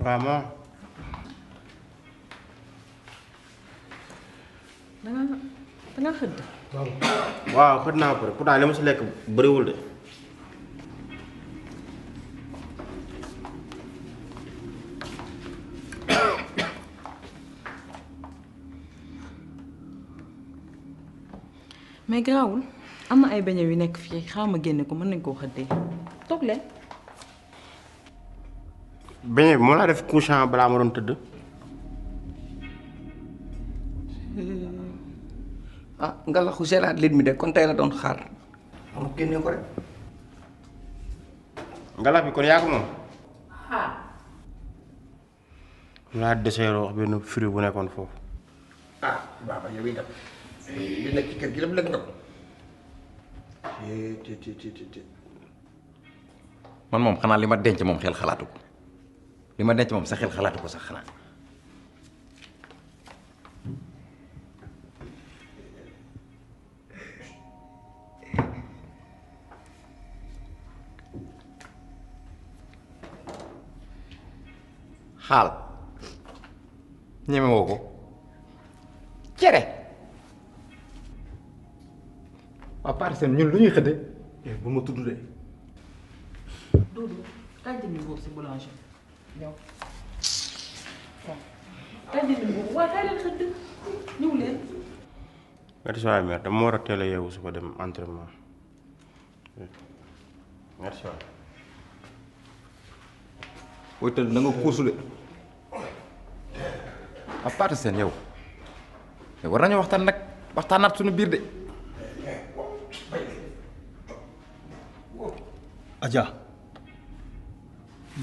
comprends. da nga xëdd. waaw xëdd naa pare pourtant li ma si lekk bëriwul de. mais garaawul am na ay beñe yu nekk fii xaaral ma génne ko mën nañ koo xëddee toog leen. beñe bi moo laa def couchant balaa ma doon tëdd. ah nga la xuseelaat lit mi de kon tey la doon xaar xam génne ko rek. ngalax bi kon yaa ko moom. laa deseeroo wax benn fruit bu nekkoon foofu. ah baaba yow itam li nekk ci kër gi lépp lekk nga ko. man moom xanaa li ma denc moom xel xalaatu ko li ma denc moom sa xel xalaatu ko sax xanaa. xaal ñeme woo ko cere waa parcelle ñun lu ñuy xëdde bu ma tudd de. Doudou kaay jëndi mburu si boulanger ñëw waaw kaay jëndi mburu waaye kaay leen xëdd ñëw leen. merci waay mère dama war a teel a yeewu suba dem entraînement merci waay. booy tëdd na nga kuusu de à part seen yow war nañu waxtaan nag waxtaanaat suñu biir de. Adja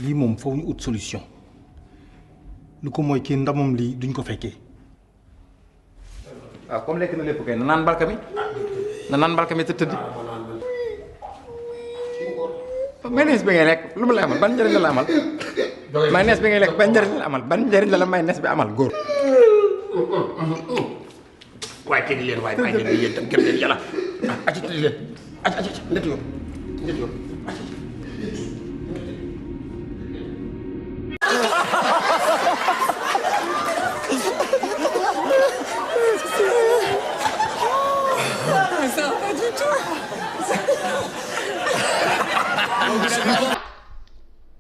lii moom foofu ñu ut solution lu ko mooy kii ndamam lii duñ ko fekkee. waaw comme lekk na lépp kay na naan mbalka mi na naan mbalka mi te tëdd. mayonnaise bi ngay lekk lu mu la amal ban njëriñ la la amal. mayonnaise bi ngay lekk ban njëriñ la amal ban njëriñ la la mayonnaise bi amal góor. waaye tëdd leen waaye bàyyi leen yéen tam gëm leen yàlla ah aci tëdd leen aci ndëtt yoon ndëtt yoon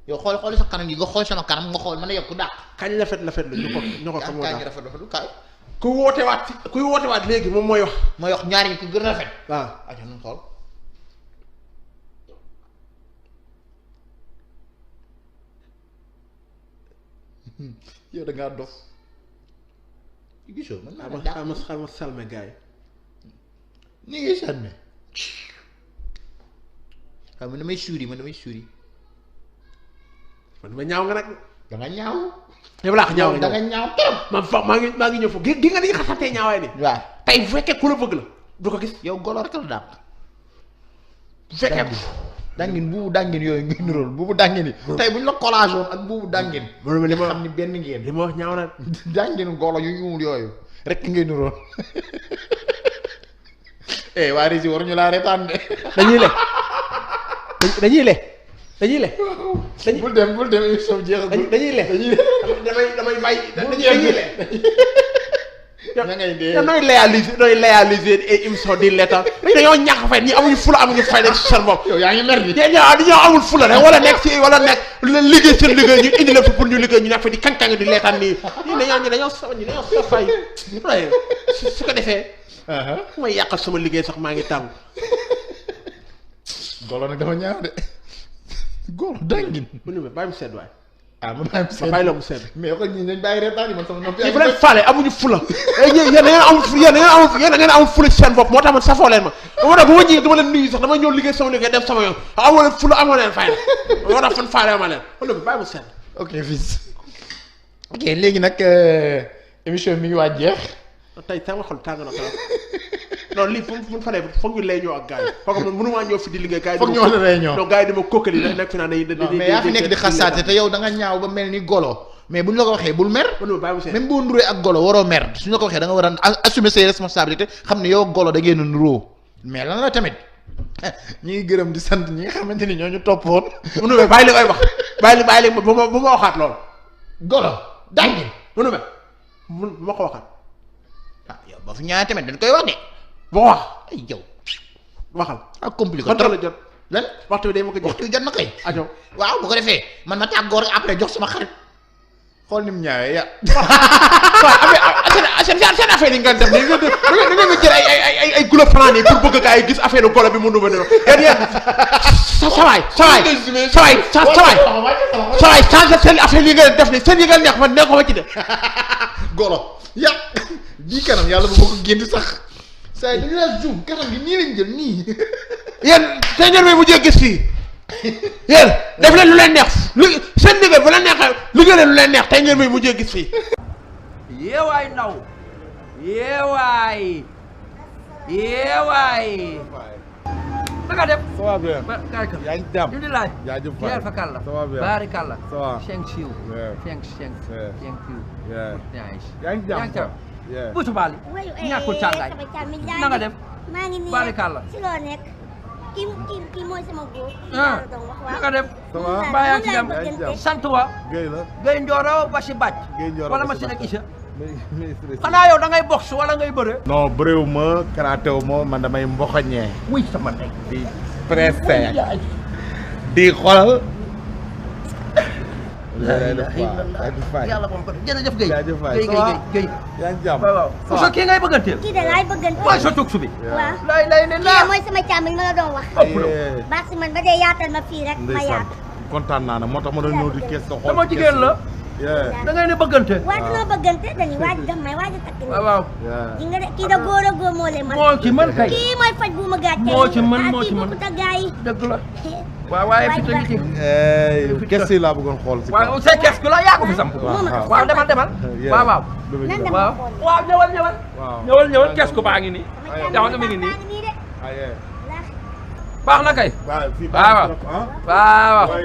yow xool sa kanam yi nga xool sama kanam nga xool mën a yokk dàq. kañ lafet la ñu ko xamoo kaay gi rafet rafet kaay. kuy woote waat léegi moom mooy wax. mooy wax ñaari ñi ku gën a rafet. waaw aja nu xool. yow da ngaa dof. gisoo man maa la dàq xama salme gars yi. ni ngay sànne. waaw man damay suuri man ma ñaaw nga nag. da nga ñaaw. yow laa ko ñaaw da nga ñaaw trop. man fa maa ngi ñëw foofu gi nga ni xasatee ñaawaay ni. waaw tey bu fekkee ku la bëgg la du ko gis. yow golo rek la dàq. bu fekkee dangin buubu dangin yooyu ngay nirool buubu dangin yi. tey buñ la collage woon ak buubu dangin. loolu li ma xam ni benn ngeen. li ma wax ñaaw na. dangin golo yu ñuul yooyu rek ngay nirool. waa Rési waruñu laa retaan de. dañuy le dañuy le dañuy le. bul dem émission jeexagul. dañuy le damay bàyyi dañuy le. na ngay dee nooy réaliser et émission di leetal dañoo ñàkk fay ñi amuñu fula amuñu fay rek ci seen bopp. yow yaa ngi mer di. dañoo amul fula rek wala nekk liggéey seen liggéey ñu indi la fi pour ñu liggéey ñu nekk fa di kañ-kañ di leetaan nii ñi dañoo fay waaye su ko defee. mooy yàqal sama liggéey sax maa ngi tàng. golo nag dafa ñaaw de. golo dangin. mu ne ma bàyyi mu sedd waay. man bàyyi mu sedd bàyyi la mu sedd. mais yow ñii dañ bàyyi reetaan yi man sama noppi. bu leen faale amuñu fula. yéen da ngeen amul fula ci seen bopp moo tax man safoo leen ma. moo tax bu ma ñëwee dama leen nuyu sax dama ñëw liggéey sama liggéey dem sama yoon amoo leen fula amoo leen fay na moo tax fan faale ma leen mu ne ma bàyyi mu sedd. ok fils. ok léegi nag émission mi ngi waaj jeex. tey sama xol tàng na trop non lii fu mu faree foog ñu lay ñëw ak gars yi foog nga mënumaa ñëw fi di liggéey gars yi. foog ñu wax la réunion non gars yi dama kokkali nekk fi naan mais yaa fi nekk di xasaate te yow da nga ñaaw ba mel ni golo mais buñ la ko waxee bul mer. même boo nuree ak golo waroo mer suñ la ko waxee da nga war a assumer ses responsabilités xam ne yow golo da ngeen a nuroo mais lan la tamit ñi ngi gërëm di sant ñi nga xamante ni ñoo ñu toppoon. mu ne bàyyi li koy wax bàyyi li bu ma waxaat loolu. golo dangin mënu ma ma ko waxal ah yow ba fi ñaari tamit dañ koy wax de ma wax ay yow waxal ak compliqué kon trop la jot lan waxtu bi day ma ko jot waxtu jot na kay ajo waaw bu ko defee man ma tàggoo rek après jox sama xarit xool ni mu ñaawee ya waaw seen affaire yi nga def nii nga jël ay gula franc yi pour bëgg gaa yi gis affaire golo bi mu numa ne yéen sawaay changé seen affaire yi nga def ni seen yi nga neex ma ne ko ma ci de golo ya bii kanam yàlla bu ma ko génn sax saa yi dañu laa zoom kanam gi nii lañ jël nii yéen seen ngeen may mujjee gis fii yéen def leen lu leen neex seen liggéey bu leen neexee liggéey leen lu leen neex tey ngeen may mujjee gis fii yeewaay ndaw yeewaay da nga def ça va bien ba kay ka yaa ngi jàmm di laaj jaajëf Faye yar fa kàlla ça va bien baari kàlla ça va cinq siw Yeah. cinq Yeah. siw Yeah. nice yaa ngi jàmm yaa bu tubaali ñàkkul càngaay na nga def maa ngi nii baari kàlla si loo nekk kii mooy sama góor. ah na nga def ça va mbaa yaa ngi ci yaa ngi dem jàmm. sant wa Guèye la Guèye Ndioro ba si bàcc Guèye Ndioro wala ba ma si si nekk bàcc. Issa ministre xanaa yow da ngay box wala ngay bëre non bëréew ma karatéw ma man damay mboxoñee wuy sama ndey di pressé di xolal yàlla moom ko jërëjëf Guèye Jaajëf Faye. Guèye Ça va? Guèye yaa ngi jàmm waaw waaw so kii ngay bëgganteel kii de laay bëggante. mooy sa tugsu bi waaw lay lay ne kii laa mooy sama càmmiñ ma la doon wax. ëpp la baax si man ba dee yaatal ma fii rek ma ndeysaan yaatu. kontaan naa ne moo tax ma doon ñëw di kees ko xool sama jigéen la yeah da ngay ne bëggante waa dinoo bëggante dañuy waaj daf may waaj a takk nii. waaw waaw yeah di nga de kii da góor a góor moo leen mën. moo ci mën kay kii mooy faj bu ma gàccee. moo ci mën moo ci mën. kii bokkut ak gars yi. dëgg la waaw waaye fi tënk ci kees yi laa bëggoon xool si waaw c'est qu'est-ce que la yaa ko fi samp waaw waaw demal demal waaw waaw nan dem waaw ma xool. waaw ñëwal ñëwal waaw ñëwal qu'est-ce que baa ngi nii dafa nga mi ngi nii maa ngi nii de. baax na kay waaw fii waaw baax na trop ah waaw Way.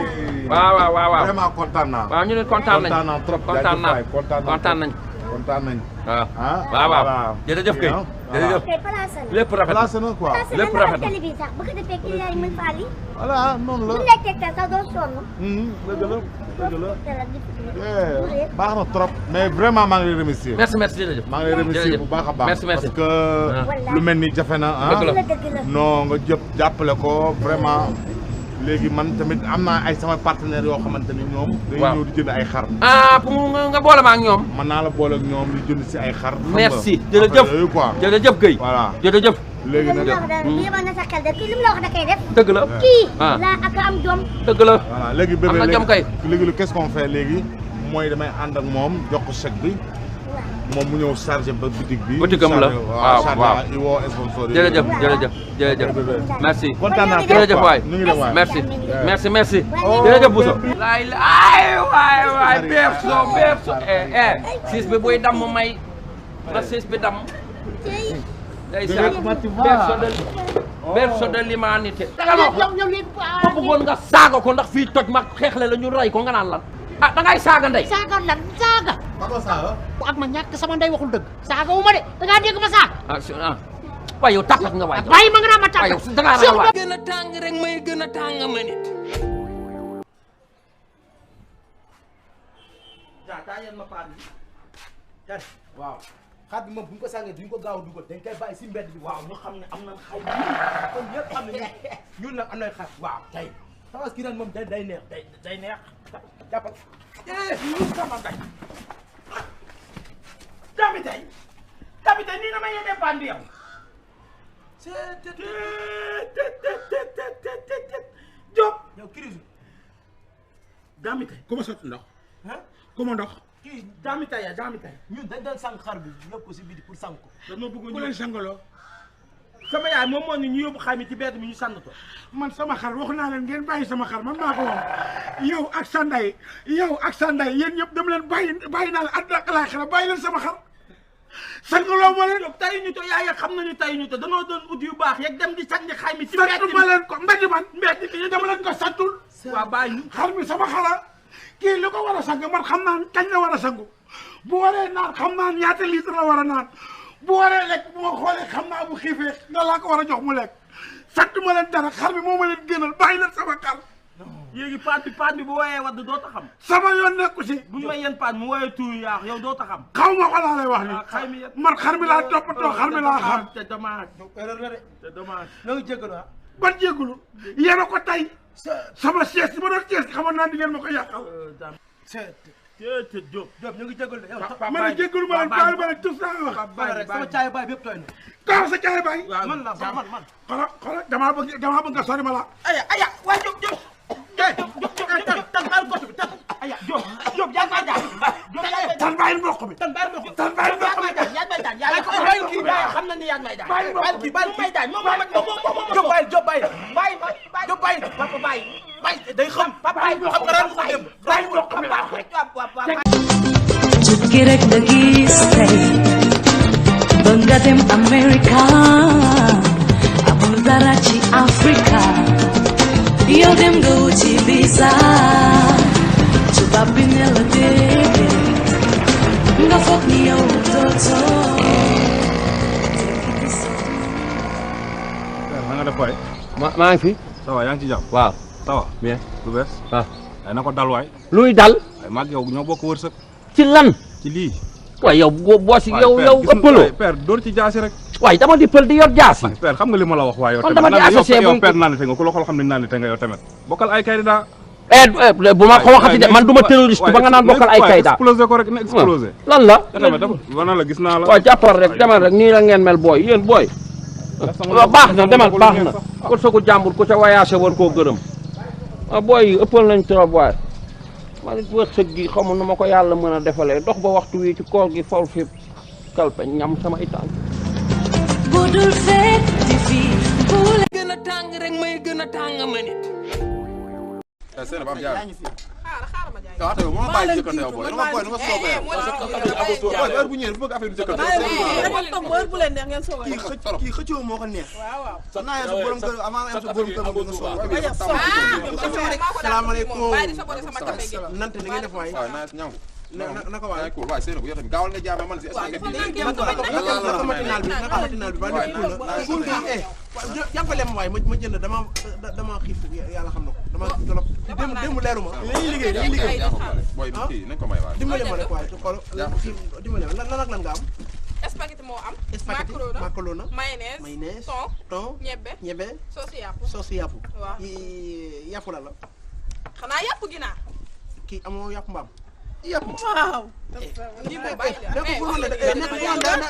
waaw waaw waaw waaw vraiment kontaan naa waaw ñu ne kontaan nañ kontaan naa trop kontaan naa kontaan kontaan naa nañ kontaan nañ waaw ah waaw waaw jërëjëf kay jërëjëf kay placé na. lépp rafet placé na quoi placé lépp na rafet nga na. télé bi sax bu ko defee kii yaay mën faa lii. voilà noonu la bu ñu lay tegtal sax doo sonn. dëgg la dëgg la dara di baax na trop mais vraiment maa ngi lay remercier merci merci jërëjëf maa ngi lay remercier bu baax a baax merci merci parce que lu mel ni jafe na ah Dëgg la. dëgg la. non nga jàppale ko vraiment léegi man tamit am naa ay sama partenaires yoo xamante ni ñoom dañuy Waaw. ñëw di jënd ay xar ah pour nga boole ma ak ñoom mën naa la boole ak ñoom di jënd si ay xar xam nga, merci affaire jërëjëf yooyu quoi jërëjëf Guèye voilà jërëjëf léegi li mu nag la wax daal bu yeboo na sa xel de kii li mu la wax da koy def. dëgg la kii ah. laa ak am jom. dëgg la voilà léegi bébé Am na jom kay. léegi lu qu'est-ce qu'on fait léegi mooy damay ànd ak moom jox ko chèque bi moom mu ñëw chargé ba boutique bi Boutique-am la. chargé, waaw, chargé waaw. i woo sponsor yi jërëjëf jërëjëf jërëjëf merci kontaan naa trop jërëjëf quoi. waay ñu ngi dem waay merci merci merci Waaw. jërëjëf Bousso laay waay beefso siis bi buy damm may na siis bi damm ndeysaan berceau de l'humanité dagal ma wax ma bëggoon nga saaga ko ndax fii toj ma xeexle la ñu rey ko nga naan lan ah da ngay saaga ndey saaga lan saaga. ak ma ñàkk sama ndey waxul dëgg. saaga wu ma de da ngaa dégg ma saaga. ah waaye yow tàppat nga waay bàyyi ma nga naa ma waaye tàggat. yow da ngaa ragal waay gën a tàng rek may gën a tàng ma nit waaw xar bi moom bu ñu ko sàngee duñ ko gaaw a dugal dañ koy bàyyi si mbedd bi waaw ñu xam ne am nañ xay kon ñëpp xam ne ñun nag am nañ xar waaw tey tabaski ren moom day neex day neex jàppal sama ndey dami tey nii na ma yéene bandi yow Diop yow crise dami tey ku ma sotti ndox ah ku ma ndox kii dami tey ñun dañ doon sang xar bi yóbbu ko si biti pour sang ko dama bëgg ku leen sangaloo sama yaay moom moo ni ñu yóbbu xay mi ci bedd mi ñu sànn ko man sama xar wax naa leen ngeen bàyyi sama xar man maa ko wax yow ak sa ndey yéen ñëpp dem leen bàyyi naa la àdduna ak alaaxira bàyyi leen sama xar sangaloo ma leen tay ñu to yaay xam nañu tay ñu to danoo doon ut yu baax yeeg dem di sànni xay mi ci santu ma leen ko mbedd man mbedd mi dama leen ko santul waa bàyyi ñu xar mi sama xara kii li ko war a sang man xam naa kañ la war a sangu bu waree naan xam naa ñaata litre la war a naan bu waree lekk bu ma xoolee xam naa bu xiifee nga laa ko war a jox mu lekk sant ma leen dara xar mi moo ma leen gënal bàyyi leen sama xar yéegi paan bi bu woyee wadd doo ta xam. sama yoon nekku si. bu ñu may yen paan mu woyee tuuru yaax yow doo ta xam. xaw ma ko laa lay wax xay mi ni man xar mi laa toppatoo xar mi laa xam. te dommage. erreur la de. te dommage. na nga jégalu ah. ban jégalu yéen a ko tey sama siège si ma doon siège xamoon naa di ngeen ma ko yàqal. Diop ñu ngi jégalu de yow. ma ne jégalu ma leen baal ma leen tous naa wax. sama caay baay bépp tooy na. taw sa caay baay. man la man. xoolal damaa bëgg nga sori ma la. aya waa Diop. tan baal gox bi tan. aya Diop yaa may daan. tan bàyyi mboq mi. tan bàyyi mboq mi. tan bàyyi mboq mi. yaa may daan yaa may kii xam na ni yaa may daan. bàyyi kii bàyyi may daan moom Diop bàyyi. Papa bàyyi day xam. Papa bàyyi xam nga daan ko dem. bàyyi mboq mi laa tukki rek nga gis tey ba nga dem America amul dara ci Africa yow dem nga wuti visa tubaab bi ne la déedéet nga foog ni yow dootoo. na nga def waay. maa ngi fi. ça va yaa ngi ci jàmm. waaw ça va bien. lu bees. waaw. ay na ko dal waay. luy dal. ay maag yow ñoo bokk wërsëg. ci lan. ci lii. waaye yow boo si yow ëppaloo. père door ci jaasi rek. waaye dama di pël di yor jaasi. père xam nga li ma la wax waaye yow man dama di associé yow père naanite nga ku la xool xam ne naanite nga yow tamit bokkal ay kayda. bu ma ko waxati de man du ma terroriste ba nga naan bokkal ay kayda. explosé ko rek na explosé. lan la. wana la gis naa la. waaw jàppal rek demal rek nii la ngeen mel booy yéen booy. waaw baax na demal baax na. ko soog jàmbur ku ca voyagé war koo gërëm. ah booy ëppal nañ trop waay. man it wërsëg gi xamul nu ma ko yàlla mën a defalee dox ba waxtu wi ci koor gi fol fi kalpe ñam samay tànk. bu dul fekk di fi bu la gën a tàng rek may gën a tàng ma nit. seen ba am jaar waaw tey moo bàyyi jëkkante yow booy dama booy dama soobee yow heure bu ñëwee bu bëgg affaire du jëkkante kii xëccoo moo ko neex sa naa sa borom kër avant am sa borom kër nga salaamaaleykum nante ni ngeen def waay naka waay cool waay seen bu yow tamit gaawal nga jaame man si naka matinal bi ba nekk cool na jàppale ma waay ma jënd dama xiif yàlla xam na ko dama xiif trop démb leeru ma dañuy liggéey boy kii nañ ko may waay dimbale ma rek waay xool dimbale ma lan ak lan nga am spaghetti moo am spaghetti macaroni mayonnaise thon ñebe sauce yàpp waaw yàpp la xanaa yàpp ginaar kii amoo yàpp mbaam yàpp waaw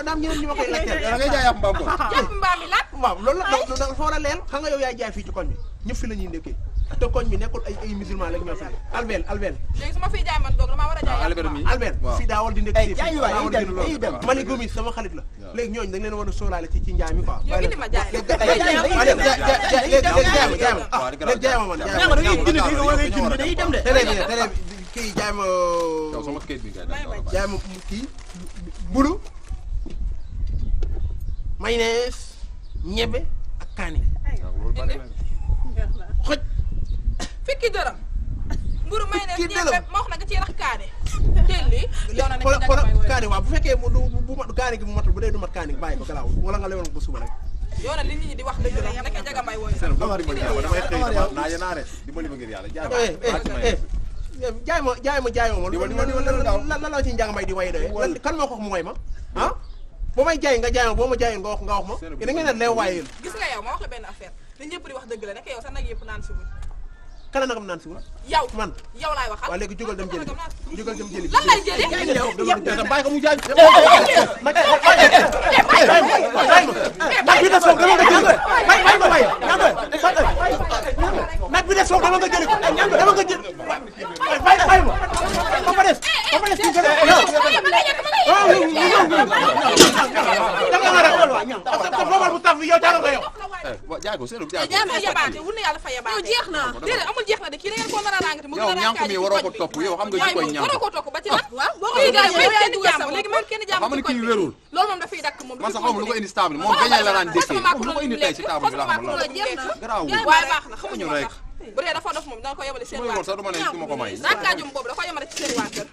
daam ñeneen ñu ma koy laajteel da ngay jaay yàpp mbaam ko yàpp mbaam mi lan waaw loolu la dafa war a leel xam nga yow yaay jaay fii ci koñ bi ñëpp fi la ñuy ndekkee te koñ bi nekkul ay musulman lañ ñoo fi albel léegi su ma fiy jaay man doog damaa war a jaay albert fii daa war di ndekki ma ne gomis sama xarit la léegi ñooñu dañ leen war a sóolaale ci njaay mi quoi yow indi ma jaay léegi jaay ma man dañuy dem de télé kii jaay ma jaay ma kii bulu mayonnaise ñebe ak kaani xoj fukki dërëm mburu mayonnaise ñebe ma wax na nga ci rax kaane teel li yow na kaani waaw bu fekkee bu mat kaani gi bu matul bu dee du mat kaani gi bàyyi ko galaaw wala nga lewoon ko suba rek yow na li nit ñi di wax dëgg la nekk jaga may wooyu damay xëy naa yenaare dimbali ma ngir yàlla jaay ma lan la ci njàng may di way doye kan moo ko wax mu way ma ah boo may jaay nga jaay ma boo ma jaayoon nga wax ma da ngeen ne leew waaye yéen gis nga yow ma wax la benn affaire li ñëpp di wax dëgg la nekk yow sa nag yëpp naan si wuñ kana nagam naan si wuñ yow man yow laay waxal waaw léegi jógal dem jëli lan lay jëli bàyyi ko mu jaay nag bi des foofu dama nga jëli nag bi des foofu dama nga jëli ko dama nga jëli bàyyi ma ba fa des ci gën a bu taf yow jaagal nga yow jaay ko seenu jaay ko yabaate wul na yàlla fa yabaate yow jeex na déedéet amul jeex na de kii da ngeen ko nar a rangati mu gën a ñànk mi waroo ko topp yow xam nga ci koy ñànk waroo ko topp ba ci lan kii daal yow yaa dugal sama léegi man kenn jàmm xam nga kii wérul loolu moom dafay dakk moom man sax xaw ma lu ko indi stable moom gañee la daan dékkee lu ko indi tey ci table bi la xam la garaaw waaye baax na xamuñu sax bu dee dafa dof moom danga ko yemale seen waa sax du ma ne du ma ko may nakaajum boobu da ko yemale ci seen waa kër